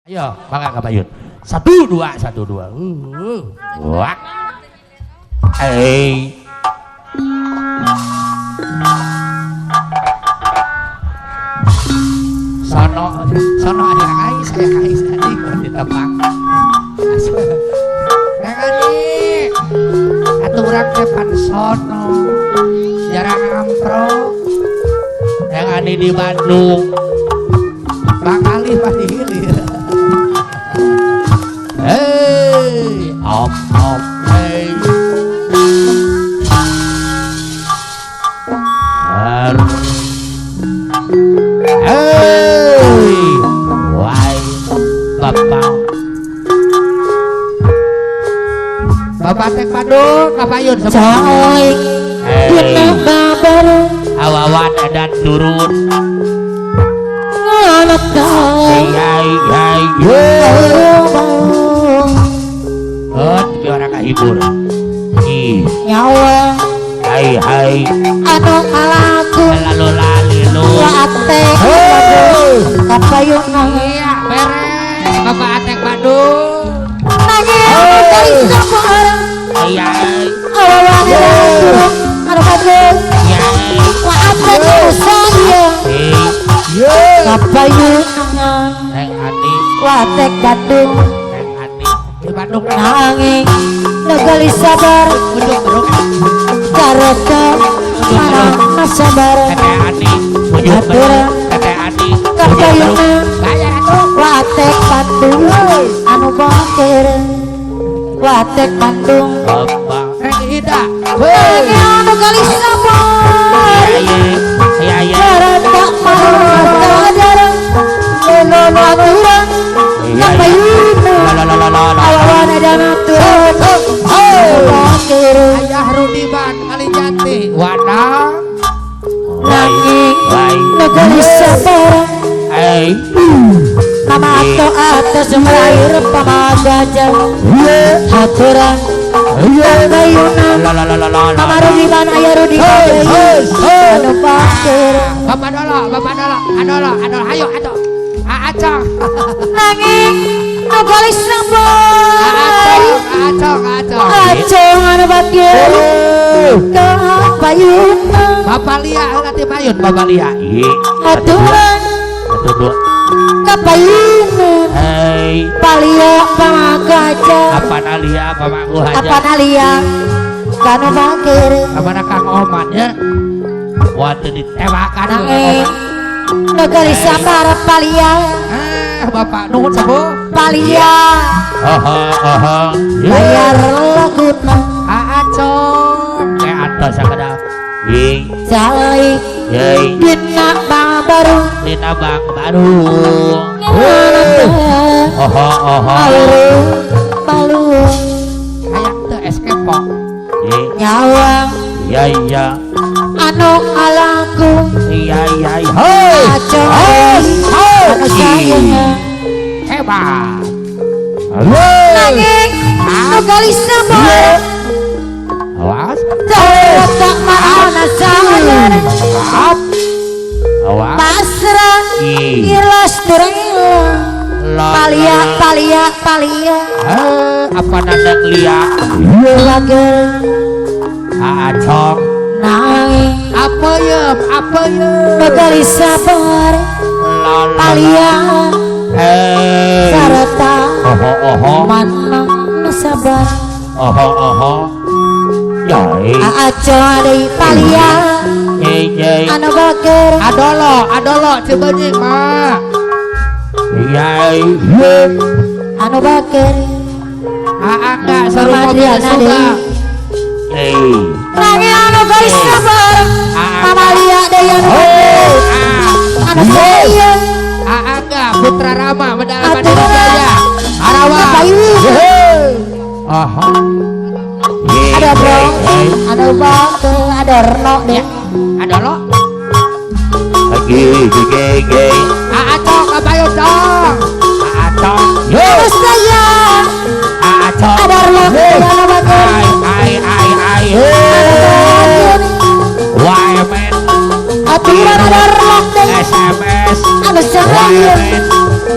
Ayo, mangga ka payun. 1 2 1 2. Wah. Eh. Sono, sono ada kai, saya kai tadi di tepang. Nang ani. Atuh urang teh pan sono. Jarang ampro. Yang ani di Bandung. Bakali pasti hilir. Hey, op op hey. Hey, why, bapak, bapak tek Bandung, kapayun semua. Hey, awawan edan turun. Hey, hey, hey. Oh, tapi orang kahibur. Ih, nyawa. Hai hai. Anu alaku. Lalu lali lu. Ate. Kapayun. Iya, beres. Bapak Atek Bandung. Nangis dari sabar. Iya. Awawan turun. Anu Bandung. Iya. Wa ate saya. Iya. Kapayun. Neng Ani. Wa Atek Bandung. Neng Ani. Di Bandung. Nangis negali sabar. Kareta mana sabar. Teteh Ani. Aturan. Teteh Ani. Kapayuna. Bayar atuh. Watek Bandung. Anu bokir. Watek Bandung. Bapak. Neng Ida. Nangis anu gali sabar. Iya iya. Kareta mana sabar. Lolo aturan. Kapayuna. Awawan edan aturan. Ayah Rudiman Kalijati Wana nanging negeri sabar. Mama atau atas merair pamagajah aturan kapayuna. Mama Rudiman ayah Rudiman anu pakir. Bapak dolo, bapak dolo, adolo, adolo, ayo atuh. Acong. Nanging negeri sabar. Acong, acong, acong anu bakir kapayuna. Bapak Lia nanti payun, Bapak Lia. Aturan kapayuna. Palia pamakaja. Apa nalia pamaku haja. Apa nalia kanu bakir. Apa Kang Oman ya? Waktu ditewakan. Nanging negeri sabar palia. Bapak nuhun sepuh. Palia. Aha aha. Bayar laguna. Acong. Kayak atas sakada. Yey. Calik. Yey. Dina bang baru. Dina bang baru. Oho oho. Malu. Kayak teu es kepok. Nyawang. Iya iya. Anu alaku. Iya iya iya. Acong. Anu sayangnya. Hebat. Nanging nu gali sabar. Awas. Tak mana sadar. Awas. Pasrah. Ilas turun. Palia palia palia. Apa nandang lia? Lager. Acong. Nanging. Apa ya? Apa ya? Gali sabar. Palia. Sarta. Oho oho. Mana sabar. Oho oho. Yai. Acong deui palia. Anu bager. Adolo, adolo cibenying mah. Yai. Anu bager. Aangga seru mobil suka. Nanging anu garis sabar. Mama Lia deui anu bager. Anu sayang. Aangga Putra Rama Medala Mandiri Jaya. Arawa. Aha. Ada bro, ada bangke, ada reno deh. Ada lo. Ge ge ge. Acong kabayo dong. Acong. Terus saya. Acong. Ada reno, ada bangke. Ai ai ai ai. YMN. Aturan ada reno deh. SMS. Ada sayang.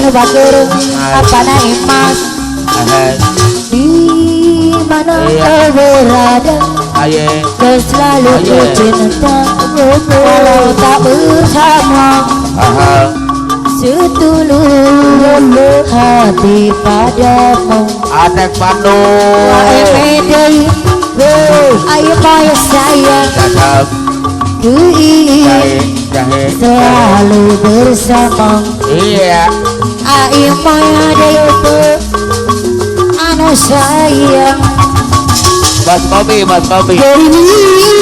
Anu batur apa naik mas di mana kau berada kau selalu ku cinta walau tak bersama setulus hati padamu Atek Bandung ayo maya sayang ku ingin selalu bersama. Iya. Ayo maya dewe anu sayang Mas Bobby, Mas Bobby,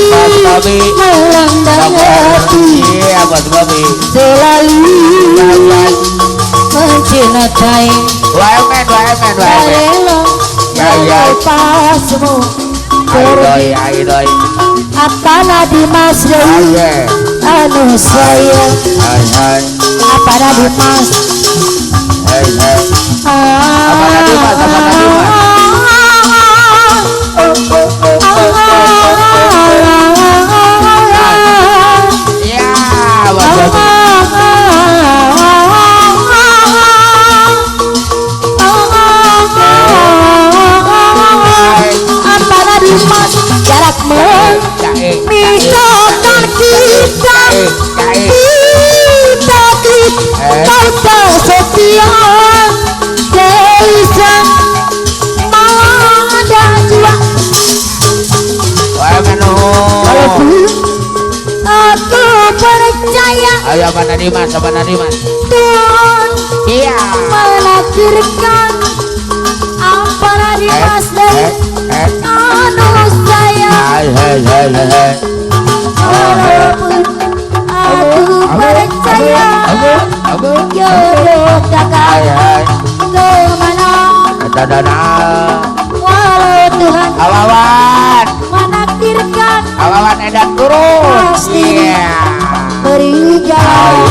Mas Bobby melanda hati. Iya, Mas Bobby selalu mencintai. Waemen, waemen, waemen. Melepasmu. Ayo ayo doi. Apa di Mas Dewi anu sayang. Apa di Mas. Apa di Mas, apa di Mas. Ya, apa di Mas jarak memisahkan kita kita kau tak setia desa ada jiwa. Walaupun aku percaya. Ayo apa tadi Mas, apa tadi Mas? Tuhan iya menakdirkan apa di Mas dari anu sayang. Walaupun aku percaya jodoh takkan kemana. Walau Tuhan awawan menakdirkan awawan edan turun pasti beri jalan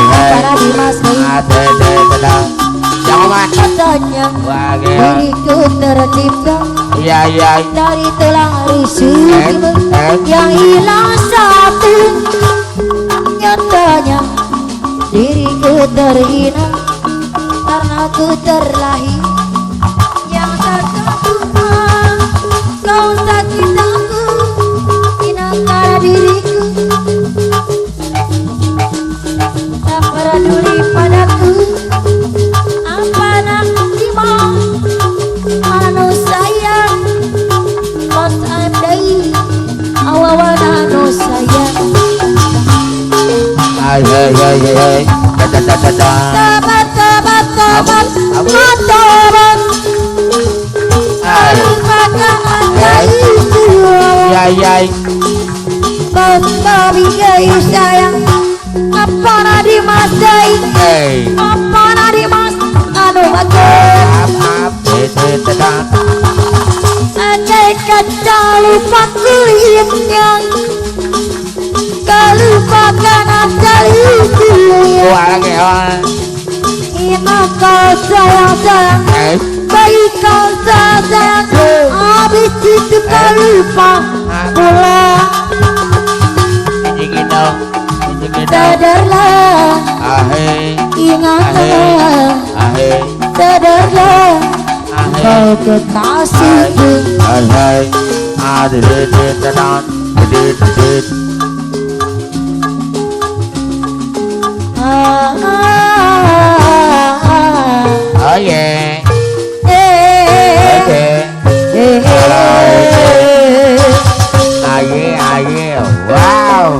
para Dimas katanya diriku tercipta dari tulang rusuk yang hilang satu. Nyatanya diriku terhina karena ku terlahir yang tak terlupa. Kau sakit aku hina diriku tak peduli padaku. Apa nanti mau anu sayang Mas Andai awawan anu sayang. Hai hai hai hai Tabat tabat tabat tabat sayang apa nadi Mas Dai apa nadi Mas anu bagus andai kata lupa kulitnya kelupakan asal itu. Ingat kau sayang sayang baik kau sayang habis itu kau lupa pula. Sadarlah ingatlah sadarlah kau kekasihku. Oh yeah. Aye aye wow.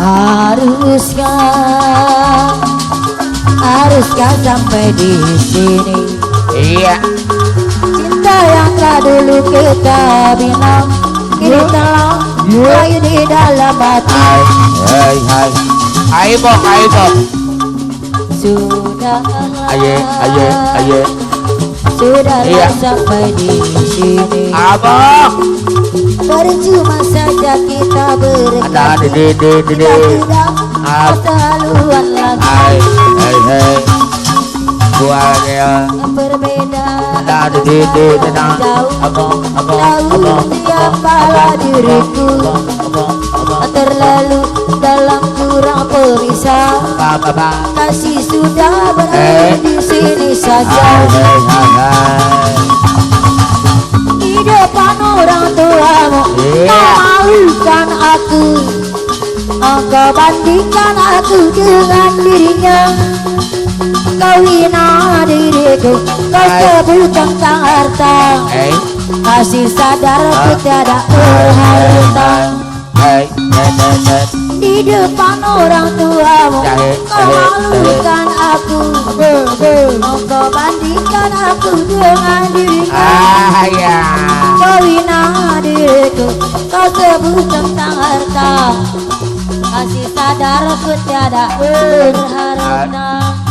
Haruskah haruskah sampai di sini? Iya. Cinta yang telah dulu kita bina kini telah layu di dalam hati. Hai hai. Ayo bok, ayo bok. Sudah. Aye aye aye. Sudah sampai di sini. Abang. Percuma saja kita berkata. Kita tidak keterlaluan lagi. Hai hai hai. Buangnya. Berbeda jauh, tahu siapalah diriku, terlalu dalam jurang pemisah. Kasih sudah berakhir di sini saja. Di depan orang tuamu kau malukan aku, engkau bandingkan aku dengan dirinya. Kau hina diriku, kau sebut tentang harta. Kasih sadar ku tiada berharta. Di depan orang tuamu kau malukan aku, engkau bandingkan aku dengan dirinya. Kau hina diriku, kau sebut tentang harta. Kasih sadar ku tiada berharta.